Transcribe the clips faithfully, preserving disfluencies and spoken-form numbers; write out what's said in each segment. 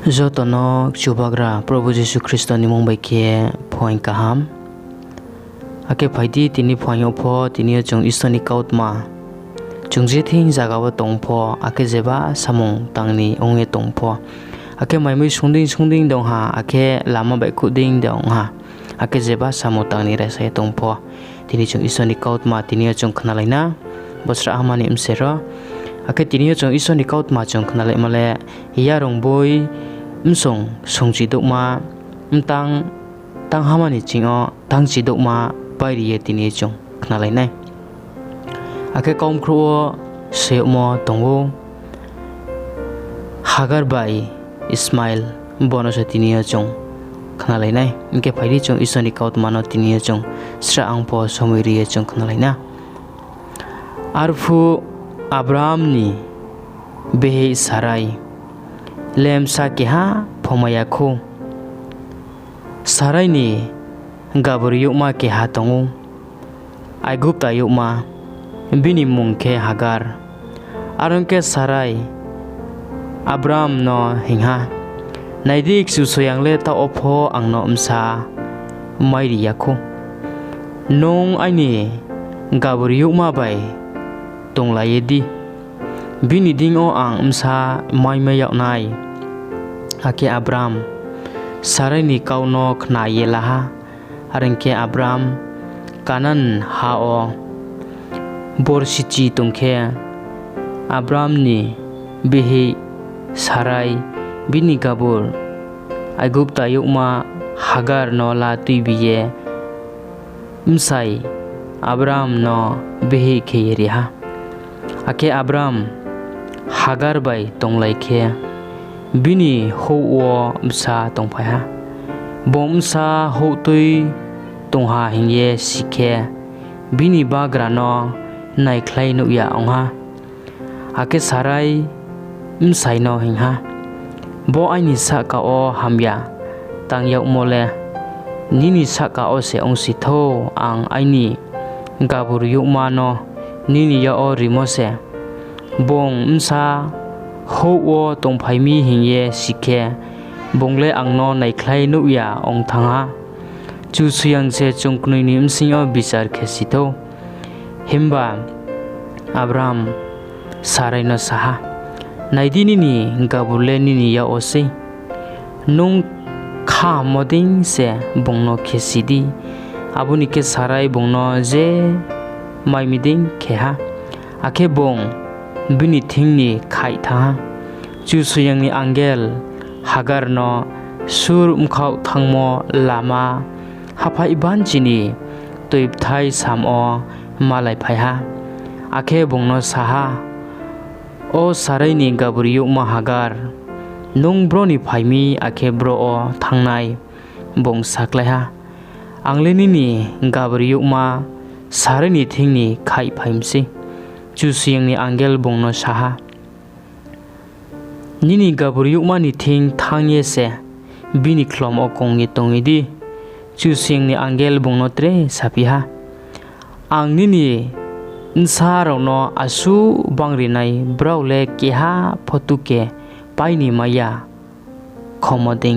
Joto no Chubagra Probhu Jisu Khristo ni mmung bai khe phuaing kaham. Akhe phai di, tini phuaing yo pho tini yo chung Isor ni kautma, chung je thing zaga wo tong pho, akhe jeba samung tang ni ong ye tong pho, akhe mai mui sung dei sung dei de ong ha, akhe lama baihkhouh dei de ong ha, akhe jeba samung tang ni raisa ye tong pho, tini chung Isor ni kautma tini yo chung khnalai na, bo srahhama ni bsero. Akhe tini yo chung Isor ni kautma chung khnalaimo le, Yarung boi, bsung sungchidouhma, mtang, tang hama ni ching yo tangchidouhma pairi ye tini yo chung khnalai nai. Akhe kaumkhrouh wo soyagmo tong ou, Hagar bai Ismael, bo no se tini yo chung khnalai nai. Hing khe phai di, chung Isor ni kautma no tini yo chung srahang pho somoi ri ye chung khnalai na. Arphuh Abraham ni bihih Sarai le bsa keha phomai ya khou. Sarai ni gabur youhma keha tong ou, Aigupta youhma, bini mmung khe Hagar. Are ong khe Sarai Abraham no hing ha, Nai di, Kchusoyang le taoh wo pho ang no bsa mairi ya khou. Nung aini gabur youhma bai tonglai ye di, bini deing yo ang bsa maimai yag nai. Akhe Abram Sarai ni kau no khna ye la ha. Are ong khe, Abram Kanan ha wo borsi chi tong khe, Abram ni bihih Sarai bini gabur Aigupta youhma Hagar no la tuibi ye bsai Abram no bihih khe ye ri ha. Akhe Abram Hagar bai tonglai khe, bini houh wo bsa tongphai ha. Bung bsa houhtui tong ha hing ye si khe, bini bagra no naikhlai nuh ya ong ha. Akhe Sarai bsai no hing ha, Bo aini sahka wo hamya tang yagmo le nini sahka wo se ongsi thou, ang aini gabur youhma no nini yak wo rimo se. Bung bsa houh wo tongphai mi hing ye si khe, bung le ang no naikhlai nuh ya ong thanng ha. Kchusoyang se chung knoi ni bsing yo bichar khe si thou. Himba Abram Sarai no sa ha, Nai di, nini gabur le nini yak wo sei. Nung khahammo dei se bung no khe si di. Abo ni khe Sarai bung no je mai mi dei khe ha. Akhe bung bini thing ni khaih thanng ha. Kchusoyang ni angel Hagar no Sur bkhaoh thanngmo lama haphaih banchi ni toibthai sam wo malaiphai ha. Akhe bung no sa ha, O Sarai ni gabur youhma Hagar, nung bro ni phai mi, akhe bro wo thanng nai? Bung sakhlai ha, Ang le nini gabur youhma Sarai ni thing ni khaihphai mi sei. Kchusoyang ni angel bung no sa ha, Nini gabur youhma ni thing thanng ye se bini khlom wo kong ye tongye di. Kchusoyang ni angel bung no tre saphi ha, Ang nini bsa rao no asuh bangri nai, brao le keha pho tuke pai ni mai ya khomo dei.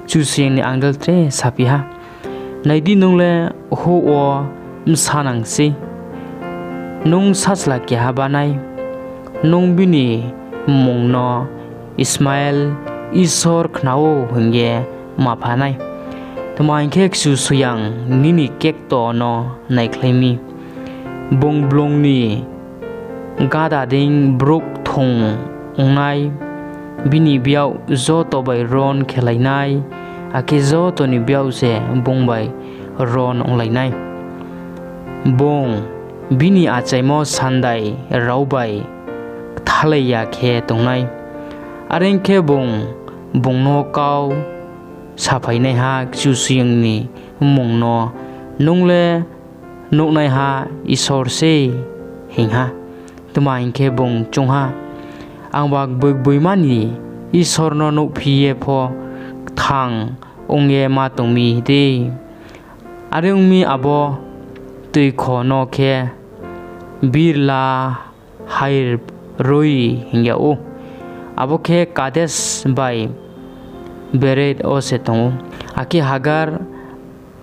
Kchusoyang ni angel tre saphi ha, Nai di, nung le houh wo bsanang sei, nung sachla keha bá nai, nung bini mmung no Ismael, Isor khna ou hing ye ma pha nai. Tma hing khe, Kchusoyang nini kekto no naikhlai mi. Bung blung ni gada dei brouh kthung ong nai, bini byak joto bai ron khelai nai, akhe joto ni byak se bung bai ron onglai nai. Bung bini achaimo sandai rao bai kthalai ya khe tong nai. Are ong khe, bung bung no kau saphainaiha Kchusoyang ni mmung no, Nung le nuhnaiha Isor sei, hing ha. Tma hing khe, bung choung ha, Angba gboigboima ni Isor no nuhphi ye pho kthang ong ye ma tong mi dei? Are ong mi, abo toikho no khe Bir-la-hai-roi hing yag ou. abo khe Kades bai Bered wo se tong ou. Akhe Hagar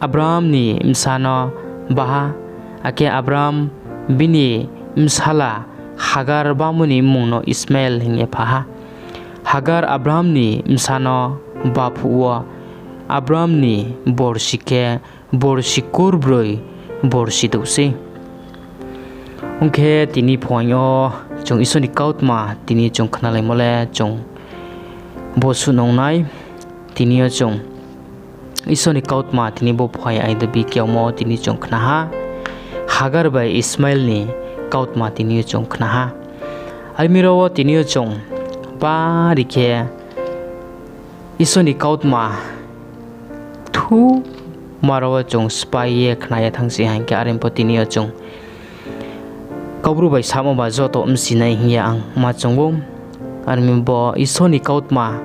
Abram ni bsa no bá ha, akhe Abram bini bsala Hagar bámo ni mmung no Ismael hing ye pha ha. Hagar Abram ni bsa no bá phuh wo Abram ni borsi khe borsi kurbroi borsi douh sei. Ong khe tini phuaing yo chung Isor ni kautma tini chung khnalaimo le chung bo suh nung nai. Tini yo chung Isor ni kautma tini bo phuaing aidambi kiaomo tini chung khna ha. Hagar bai Ismael ni kautma tini yo chung khna ha. Are mi ro wo tini yo chung bari khe Isor ni kautma thuma ro wo chung spái ye khna ye thanng si haing khe, are pho tini yo chung Kaubru bai samo ba joto bsinai hing ye ang ma chung ou. Are mi bo Isor ni kautma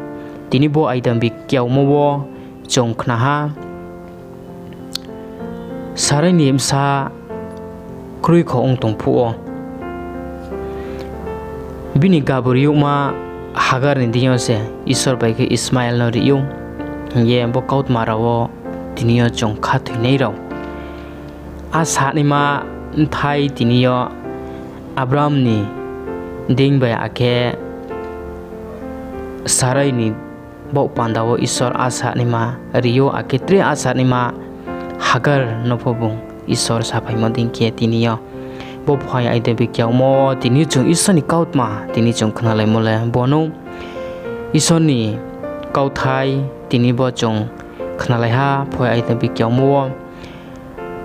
tini bo aidambi kiaomo wo chung khna ha. Sarai ni bsa kroikho ong tong phuh wo, bini gabur youhma Hagar ni deing yo se Isor bai khe Ismael no ri ou hing ye bo kautma rao wo tini yo chung khathoinai rao. Asa naima bthai tini yo Abram ni deing bai akhe Sarai ni baoh panda wo Isor asa naima ri ou, akhe tre asa naima Hagar no pho bung Isor saphaimo dei khe tini yo bo phuaing aidambi kiaomo tini chung Isor ni kautma tini chung khnalaimo le bo nou. Isor ni kauthai tini bo chung khnalai ha phuaing aidambi kiaomo wo.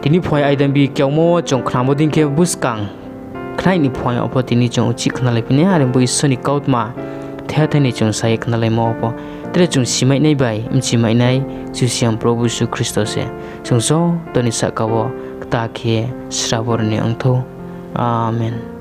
Tini phuaing aidambi kiaomo wo chung khnamo dei khe buskang khnai ni phuaing yo pho tini chung uchih khnalaiphi nai, are bo Isor ni kautma thethai ni chung sa ye khnalaimo wo pho tre chung simai nai bai bchimai nai Kchusoyang Probhu Jisu Khristo se chung joto ni sahka wo kta khe srabo ri ni ong thou. Amen.